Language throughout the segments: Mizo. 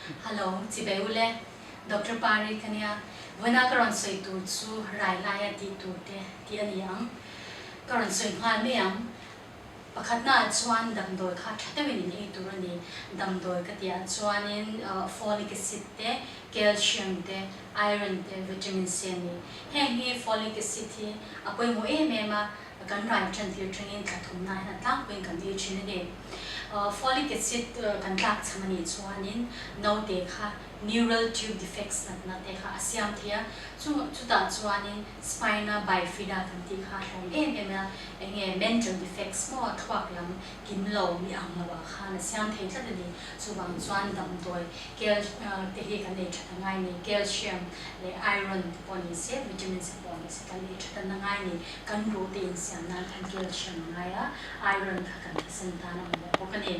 Hello, chibai ule. Doctor Pari ka nia. Vawiina ka rawn sawi tur chu rai laia tih tur te tih a ni ang. Ka rawn sawi nghal mai ang. Pakhatnaah chuan damdawi kha tha deuhin in ei tur a ni. Damdawi ka tihah chuanin folic acid te, calcium te, iron te, vitamin C a ni. Heng hi folic acid hi a pawimawh em em a, kan rai tan tir tangin thla thumna hian a tlangpuiin kan ei thin a ni. Folic acid kan tlak cham a nih chuanin naute kha neural tube defects natna te kha a siam thei a, chutah chuanin Spina bifida kan tih kha a hlawm em em a, eng nge mental defects maw thluak lam kim lo mi ang lo ah khan a siam thei tlat a ni. Chuvang chuan damdawi kel te hi kan ei that a ngai ni, calcium leh iron te pawh ni se, vitamins te pawh ni se kan ei that a na ngai ni. Kan ruh te insiam nan khan calcium a ngai a, iron kha kan thisen tan a mamawh bawk a ni.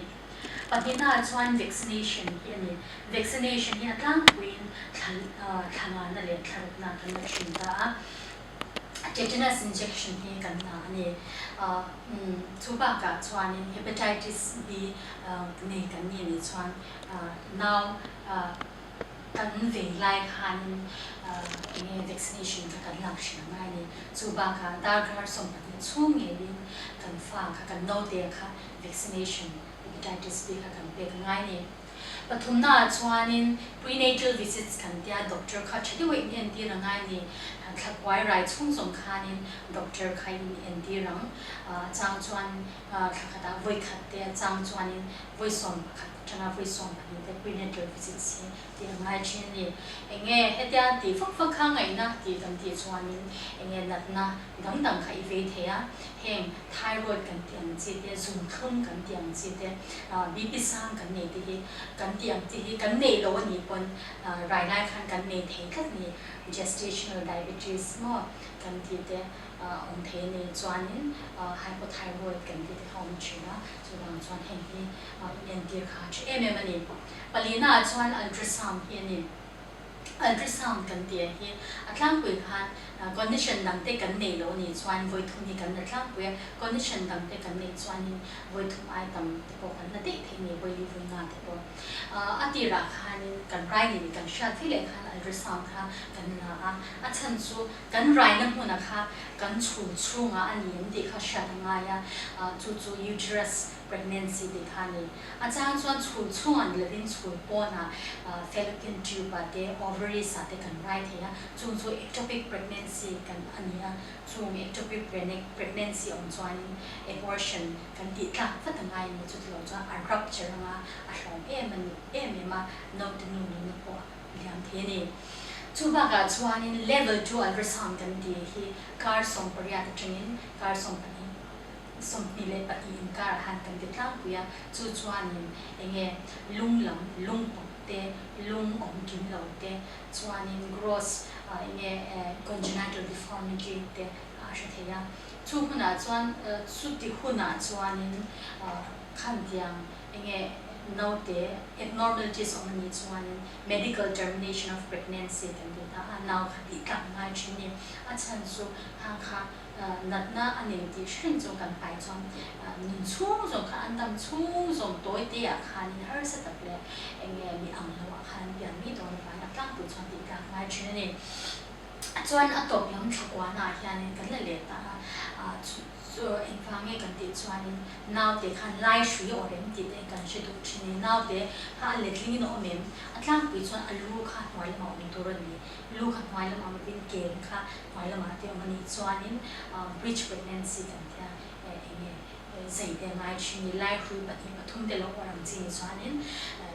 Pahnihnaah chuan vaccination hi a ni. Vaccination hi a tlangpuiin thla ngana leh thla rukna kan la thin ta a. Tetanus injection hi kan la a ni. Chu bakah chuanin hepatitis B nei kan ni anih chuan nau kan vei lai khanin eng nge vaccination kha kan lak hrim a ngai a ni. Chu bakah darkar 12 chhung ngeiin kan fa kha kan naute kha Vaccination hepatitis B kha kan pek a ngai ni. Pathumnaah chuanin prenatal visits kan tia doctor kha tha deuha in entir a ngai ni. Thlakuai rai chhung zawng khanin doctor kha in entir ang. A chang chuan thla khatah vawi khat te, a chang chuanin vawi 11 atanga vawi 12 te prenatal visits hi tih a ngai thin a ni. Enge hetia tih vak vak kha ngaihna tih kan tih chuanin enge natna dang dang kha i vei thei a, heng thyroid kan tih ang chi te, zungthlum kan tih ang chi te, BP sang kan nei te hi kan tih ang chi hi kan neih lo a nih pawn rai lai khan kan nei thei tlat a ni. Gestational diabetes maw kan tih te awm thei a ni. Chuanin hypothyroid kan tih te kha awm thin a, chuvang chuan heng hi inentir kha a tha em em a ni. Palina ah chuan ultrasound hi a ni. Ultrasound kan tih hi a tlangpui khan condition dang te kan neih loh anih chuan vawi thum hi kan la tlangpui a, condition dang te kan neih chuanin vawi thum ai tam te pawh kan la daih thei a ni, vawi li vawi nga te pawh. A tirah khanin kan rai nih kan hriat ve leh khan ultrasound kha kan la a, a chhan chu kan raina hmunah kha kan chhul chhungah a ni em tih kha hriat a ngai a, chu chu uterus pregnancy tih kha a ni. A chang chuan chhul chhungah ni lovin chhul pawnah fallopian tube ah te ovaries ah te kan rai thei a, chung chu ectopic pregnancy kan a ni a, chung ectopic pregnancy awm chuanin abortion kan tih tlak vat a ngai a ni, chuti lo chuan a rupture anga a hlawm em a ni em em a, naute nu nunna pawh a liam thei a ni. Chu bakah chuanin level 2 ultrasound kan tih hi kar 18 atangin kar 12 22 inkarah khan kan ti tlangpui a, chu chuanin eng nge lung lam, lung pawp te, lung awm kim lo te, chuanin gross eng nge congenital deformity te a hre thei a. Chu hunah chuan chuti hunah chuanin khantiang eng nge naute abnormalities awm a nih chuanin medical termination of pregnancy kan ti ta a, nau kha tih tlak ngai thin a ni. A chhan chu khang kha Natna a nei tih hrim chu kan pai chuan nun chhung zawng kha an dam chhung zawng tawi te ah khanin harsa tak leh eng nge mi ang lo ah khan an pian mai dawn avangin a tlangpui chuan tih tlak ngai thin a ni. Chuan a tawp lam thlakuana ah hianin kan la let ta a, chu engvang nge kan tih chuanin naute khan lai hrui awr em tih te kan hre duh thin a ni. Naute kha a letlingin a awm em? A tlangpui chuan a lu kha hnuai lamah awm tur a ni. Lu kha hnuai lamah awm lovin kem kha hnuai lamah te awm a nih chuanin breech pregnancy kan tia eng nge zei te ngai thin ni lai hrui pahnih pathum te lo awr ang chi ni chuanin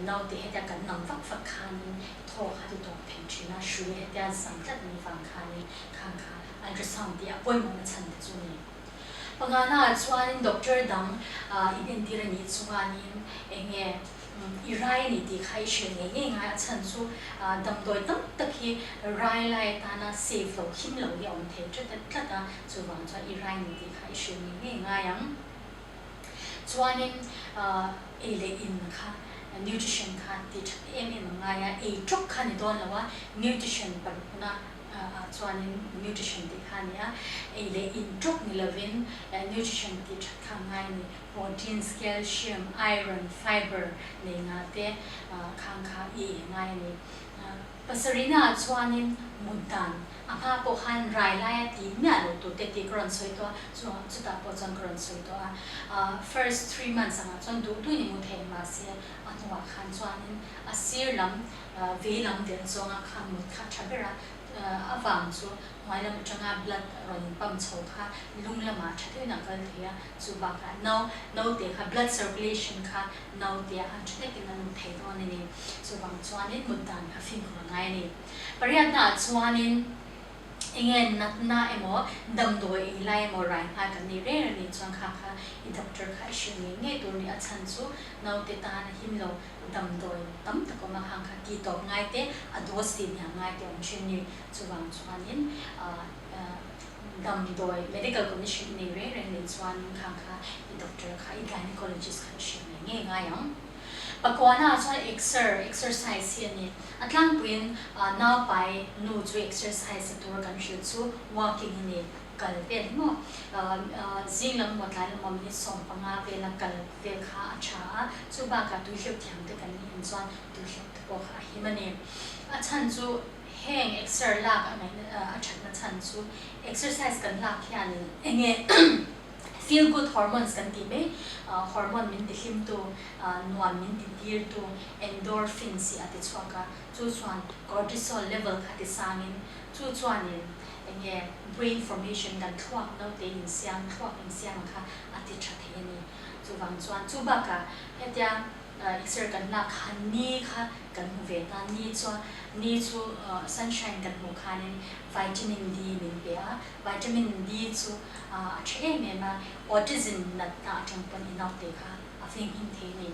naute hetia kan nam vak vak khanin thaw kha ti tawp thei thin a, hrui hetia zam tlat ni vang khanin khang kha ultrasound tih a pawimawhna chhan te chu ni. Pangana ah chuanin doctor dang inentir a nih chuanin eng nge I rai a ni tih kha i hrilh ngei ngei ngai a chhan chu damdawi tam tak hi rai lai atana safe lo him lo hi a awm thei tlat tlat a, chuvang chuan i rai a ni tih kha i hrilh ngei ngei ngai ang. Chuanin ei leh in kha nutrition kha tih that em em a ngai a, ei tawk kha ni dawn lo a, nutrition parukna. ah chuanin nutrition tih kha a ni a, ei leh in tawk ni lovin nutrition tih that kha a ngai a ni. Proteins, calcium, iron, fiber nei nga te khang kha i ei ngai a ni. Pasarihna ah chuanin mut dan a hma pawh khan rai laia ti miah lo tur te tih ka rawn sawi tawh a, chutah pawh chuan ka rawn sawi tawh a. First 3 months angah chuan duh duhin i mu thei mahse a hnuah khan chuanin a sir lam vei lam delh zawnga khan mut kha a tha ber a, a vang chu hnuai lam atanga blood rawn pump chho kha lung lamah tha deuhin a kal thei a, chu bakah no naute kha blood circulation kha naute ah khan tha takin a lut thei dawn a ni. Chuvang chuanin mut dan kha fimkhur a ngai a ni. Pariatna ah chuanin enge natna emaw damdawi ei lai emaw rai nghal kan nei reng reng nih chuan kha kha i doctor kha i hrilh ngei ngei tur a ni. A chhan chu naute tan a him lo damdawi tam tak awm a khang kha ti tawp ngai te a dose tih hniam ngai te awm thin ni. Chuvang chuanin damdawi medical condition i nei reng reng nih chuanin khang kha i doctor kha i gynecologist kha i hrilh ngei ngei ngai ang. Pakuana ah chuan exer, exercise, hi a ni. A tlangpuiin naupai nu chu exercise a tur kan hrilh chu walking a ni, kal vel hi maw. Zing lam emaw tlai lam emaw minute 15 vela kal vel kha a tha a, chu bakah tui hleuh thiam te kan nih in chuan tui hleuh te pawh kha a him a ni. A chhan chu heng exer lak a ngaihna a thatna chhan chu exercise kan lak hianin enge Feel good hormones kan tih mai, hormone min ti hlimtu, nuam min ti tirtu, endorphins hi a ti chhuak a, chu chuan cortisol level kha ti sangin, chu chuanin enge brain formation kan thluak naute insiam, thluak insiam ang kha a ti tha thei a ni. Chuvang chuan chu bakah hetia Exer kan lak khan ni kha kan hmu ve ta, ni chuan ni chu sunshine kan hmuh khanin vitamin D min pe a, vitamin D chu a tha em em a, autism natna atang pawn i naute kha a venghim thei a ni.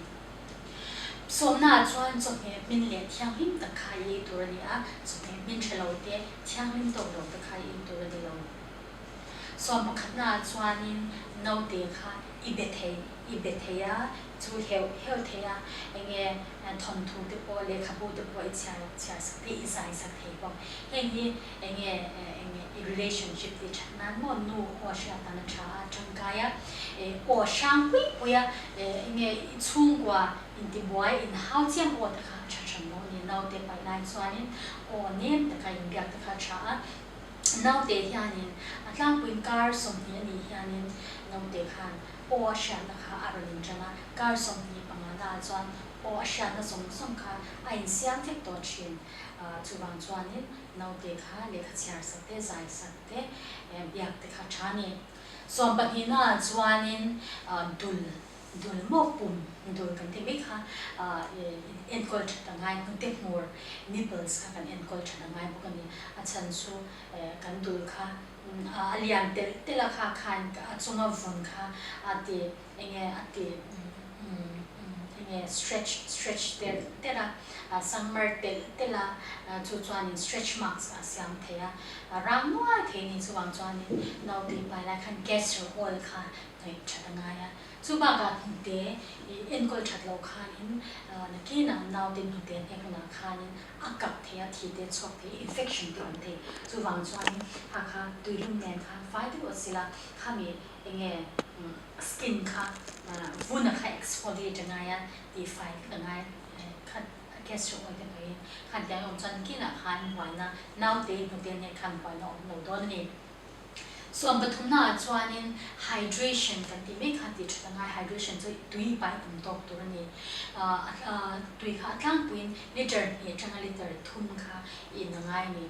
Sawmna ah chuan chawhmeh hmin leh thianghlim tak kha i ei tur a ni a, chawhmeh hmin tha lo te, thianghlim tawk lo te kha i ei tur a ni lo. Sawm pakhatna ah chuanin naute kha i be thei, i be thei a, chu heuh heuh thei a, enge thawnthu te pawh, lehkhabu te pawh i chhiar chhiar sak thei, i zai sak thei bawk. Heng hi enge enge i relationship tih that nan maw nu aw hriat dan a tha a, tangkai a, aw hrang pui pui a, enge i chhungkua intibuai inhau chiam aw te kha a tha hran lo a ni. Naute paih lai chuanin aw nem taka inbiak te kha a tha a. Naute hianin a tlangpuiin kar 20 a nih hianin naute khan aw a hriatna kha a rawn inṭan a, kar 25 naah chuan aw a hriatna zawng zawng kha a insiam vek tawh ṭhin. Chuvang chuanin naute kha lehkha chhiar sak te, zai sak te, biak te kha ṭha a ni. 12 naah chuanin dul Dul maw pum dul kan ti mai kha enkawl that a ngai, hnute hmur, nipples, kha kan enkawl that a ngai bawk a ni. A chhan chu kan dul kha a lian telh telh a kha khan a chunga vun kha a ti enge a ti enge stretch stretch telh telh a, sangmar telh telh a, chu chuanin stretch marks a siam thei a, rang nuai thei a ni. Chuvang chuanin naute pai lai khan castor oil kha Ngaih that a ngai a, chu bakah hnute i enkawl that loh khanin nakinah naute hnute a hnek hunah khanin a kap thei a, thi te a chhuak thei, infection te a awm thei. Chuvang chuanin kha kha tuilum nen khan fai deuh a sila, khami enge skin kha vun a kha exfoliate a ngai a, tihfai vek a ngai kha castor oil te hnawihin khan tiang a awm chuan nakinah khan buaina naute hnute a hnek khan buaina a awm lo dawn a ni. 13 na ah chuanin hydration kan tih mai kha tih that a ngai, hydration chu tui pai tam tawk tur a ni. Tui kha a tlangpuiin liter 2 atanga liter 3 kha in a ngai a ni.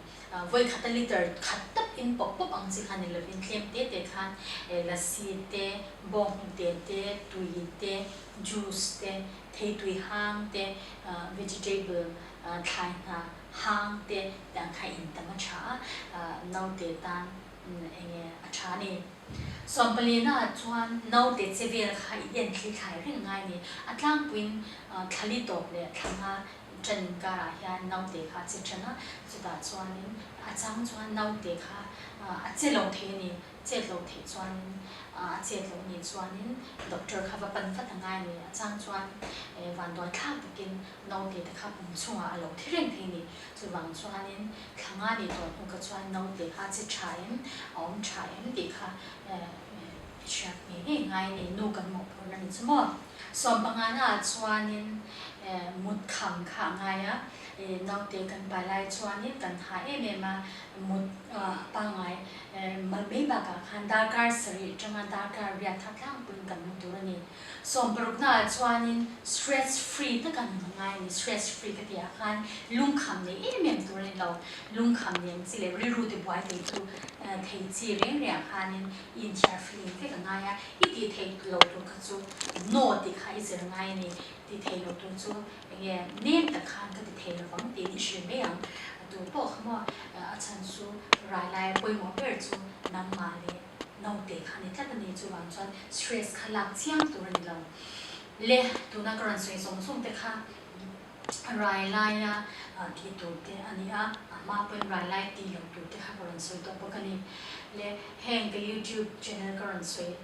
Vawi khata liter khat tap in pawp pawp ang chi kha ni lovin tlem te te khan lassi te, bawnghnute te, tui te, juice te, theitui hang te, vegetable thlai hna hang te tiang kha in tam a tha a, naute tan enge a tha a ni. 14 na ah chuan naute che vel kha i en thli thlai reng ngai a ni. A tlangpuiin thlali tawp leh thla nga Ṭan inkarah hian naute kha a che ṭan a, chutah chuanin a chang chuan naute kha a che lo thei a ni. Chet loh theih chuanin a chet loh nih chuanin doctor kha va pan vat a ngai a ni. A chang chuan vanduai thlak takin naute te kha pum chungah a lo thi reng thei a ni. Chuvang chuanin thla nga nih tawh hnu kha chuan naute kha a che tha em, a awm tha em tih kha hriat ngei ngei ngai a ni. Nu kan mawhphurhna ni chu maw? Sawmpangana ah chuanin mut kham kha a ngai a, naute kan pai lai chuanin kan ha em em a, mut pangngai mai bakah khan darkar sarih atanga darkar riat thak tlangpuiin kan mu tur a ni. Sawmparukna ah chuanin stress free taka nun a ngai a ni, stress free ka tih ah khan lungkham nei em em tur a ni lo, lungkham nei ang chi leh rilru te buai thei chu thei chi reng reng ah khanin i inthiar feeling vek a ngai a, i tih theih loh tur kha chu no tih kha i zir ngai a ni, tih theih loh tur chu enge nem tak khan ka ti thei lovang tiin i hrilh mai ang, a tu pawh kha maw a chhan chu rai laia pawimawh ber chu nangmah leh naute kha a ni tlat a ni, chuvang chuan stress kha lak chiang tur a ni lo. Le tuna ka rawn sawi zawng zawng te kha rai laia tih tur te a ni a, a hma pawhin rai lai tih loh tur te kha ka rawn sawi tawh bawk a ni. Le heng ka YouTube channel ka rawn sawi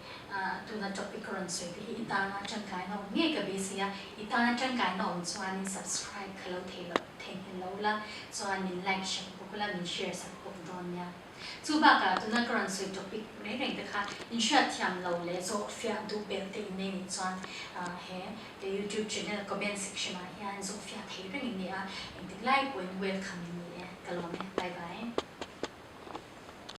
tuna topic ka rawn sawi te hi i tana tangkaina awm ngei ka beisei a, i tana tangkaina awm chuanin subscribe kha lo thei loh theihnghilh lo la, chuan min like sak bawk ula, min share sak bawk dawn nia. Chu bakah tuna ka rawn sawi topic reng reng te kha in hriatthiam lo leh zawh fiah duh belh te in nei nih chuan he ka YouTube channel comment section ah hian zawh fiah thei reng in ni a, engtik lai pawhin welcome in ni e. Ka lawm e. Bye bye.